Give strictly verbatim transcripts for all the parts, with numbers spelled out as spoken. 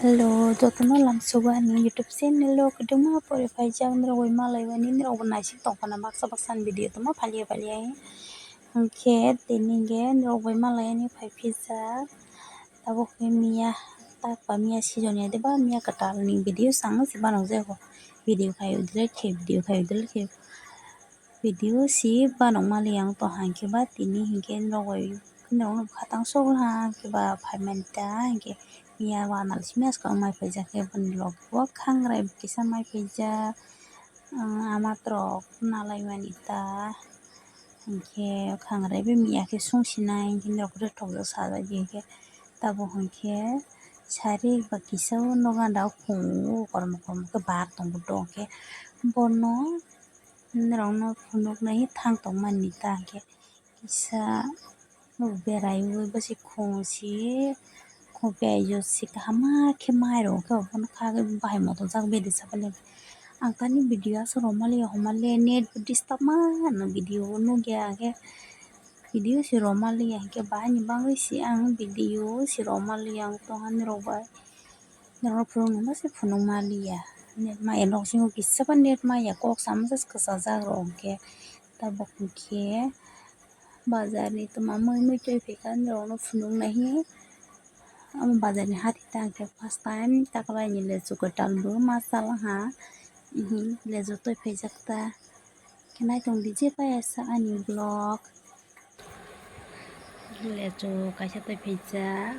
Hello, jotono lamsogo ani YouTube channel o kwbangma pore phaijak norok bai malaimani norok bo naising tongkhana baksa baksa ani video tongma phalia phalia. Hwnkhe tini hwnkhe norok bai malaimani phai phijak. Tabuk hwnkhe miya tak ba miya season ya de ba miya kwtal ni video se ang se banok jago. Video khai delete khai video khai delete khai. Video si banok mali ang to hwnkhe ba tini hwnkhe norok bai norok no khatang sok ha hwnkhe ba phaimani ta hwnkhe miya wanal simi aswk mai phaijak khe boni lok bo khangrai kisa mai phaijak. Amatrok nalaimani ta hwnkhe khangrai bai miya khe sungsinai hwnkhe norok rwthokjak sajak di hwnkhe tabuk hwnkhe sari ba kisa o nok gana o khungo kormo kormo khe bar tongo do hwnkhe bono. Norokno phunuknai thang tongmani ta hwnkhe kisa berai ui bwsai khung si khung bai aio si kaham khe mai rok khe obono kha khe bahai moto jak bede sa bele. Ang tani video aswk rwmaliya homaliya net bo disturb ma no video o nukya khe video se rwmaliya hwnkhe bahai ni bagwi se ang video se rwmaliya ang tongani rok bai. Norok phunuknw ma se phunuk maliya. Net maya nok singo kisa ba net maya kok sama se kwchajak rok hwnkhe. Tabuk hwnkhe bazar ni twma mui mui twi phaikha norokno phunuknai hi. Omo bazar ni hati ta hwnkhe first time taklaini lechu kwtal bo ma chala ha. Lechu twi phaijak ta. Khe naitong di je paya sa ani vlog. Lechu kaisa tei phaijak,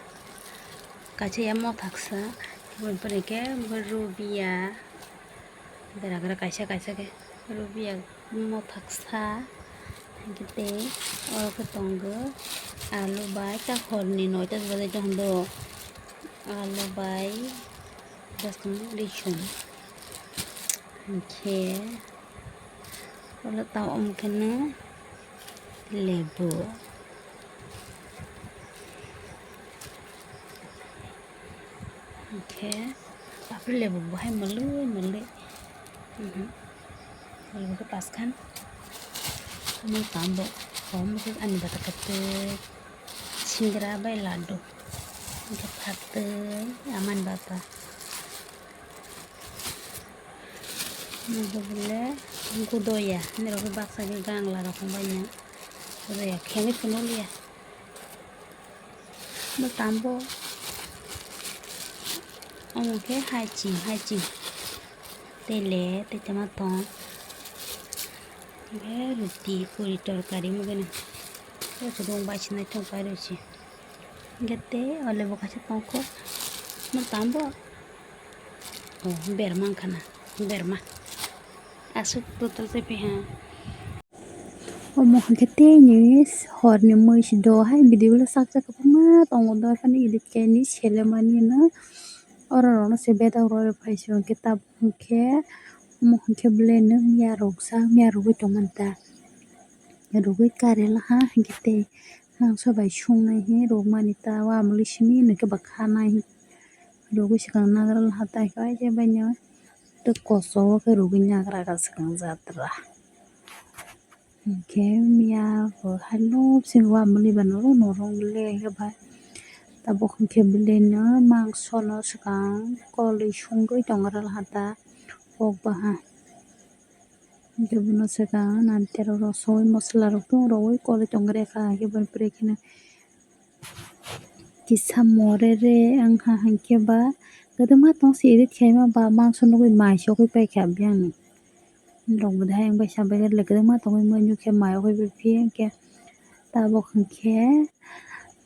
kaisa ya mothaksa, bini pore khe bo rubiya, bera bera kaisa kaisa khe rubiya mothaksa, hwnkhe tei oro khe tongo alu bai ta horni noita baje tong do, alu bai bwskang risum hwnkhe. Ulo tamo omo khe no lebu. Hwnkhe, apre lebu bo hai mwlwi mwlwi. Mhm. Lebu khe paskhan. Omo tamo bo, omo khe ani bata kwtwi. Singra bai laddu. Hwnkhe phatwi, amani bata. Nokhe bole gudoya, nirok baksa khe gangla rok wngbaino gudoya, khengwi phunuk liya. Bo tambo omo khe haiching, haiching tei le tei tama tong. Hwnkhe ruti, puri, torkari wngbaino. Bo chwrwng bai sinai tong pai rw se. Hwnkhe tei o lebu kaisa tongkho. Bo tambo. Oh, berma wngkha na, berma. Aswk total se phiha. Omo hwnkhe tei ni horni mui si do hai video le sak sak kwbangma tongo do phano edit khe ni selemani no oro rok no se bedak rw phai se hwnkhe tabuk hwnkhe omo hwnkhe belai no miya rwkjak miya rwgwi tongmani ta rwgwi kari laha hwnkhe tei mangso bai sungnai hi rwkmani ta o amolwi simi nokhe ba khanai. Rwgwi swkang nagra hatai khe aise baino tei koso o khe rwgwi nagra kha swkang jatra. Hinkhe miya bo haino bisingo amoni ba norok norok le khe bai tabuk hinkhe belai no mangso no swkang kolwi sungwi tongra hata kok baha. Hinkhe bono swkang nani terok rok sogwi mosola rok tongrogwi kolwi tongre kha hinkhe boni pore kheno. Kisa morere wngkha hinkhe ba kwdwma tongsi edit khaima ba mangso nugwi mai sogwi paikha biyangni. Norok bo dahai wngbai sabai kwdwma tongwi mui nukhe mai ogwi biphi hinkhe tabuk hinkhe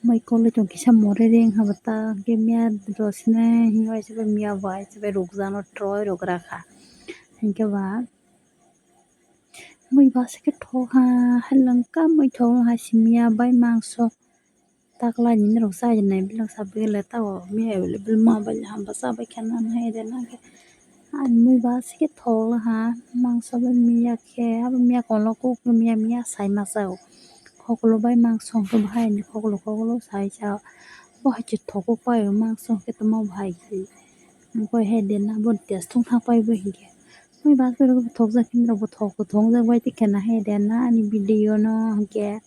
mai kolwi tong kisa morere wngkha ba ta hinkhe miya rosina hinwi miya bai rukjakno troirok rakha hinkhe ba. Mui basa khe thok ha, hailangka mui thok ha simiya bai mangso. Taklai ni norok chajak nai belai sabai le tao miya available ma bai hamba chabai khe nang hai de nang khe. Ani mui basa khe thok ha mangso bai miya khe abo miya kolok kuk miya miya sai ma chao. Khoklo bai mangso hwnkhe bahai ni khoklo khoklo sai chao. Bo hai se thok kuk pai mangso hwnkhe tamo bahai se. Mokol hai de na bo test thung thang pai bo hinkhe. Mui bas borok bo thokjak khe norok bo thok bo thok jak bai tongkha na hai de na ani video no hinkhe.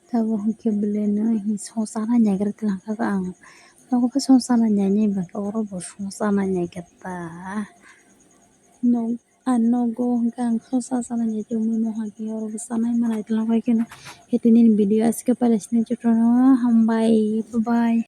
Tabuk hinkhe belai no hin song chana naigra twlang kha ang Nogo bo song sana nyai ni ba oro bo song sana nyai khe ta. Nog a nogo hwnkhe ang khe sa sana nyai tongwi mohor khe oro bo sanai manai tongla bai kheno. Khe tini ni video aswk khe pailai sini jotono hambai bye bye.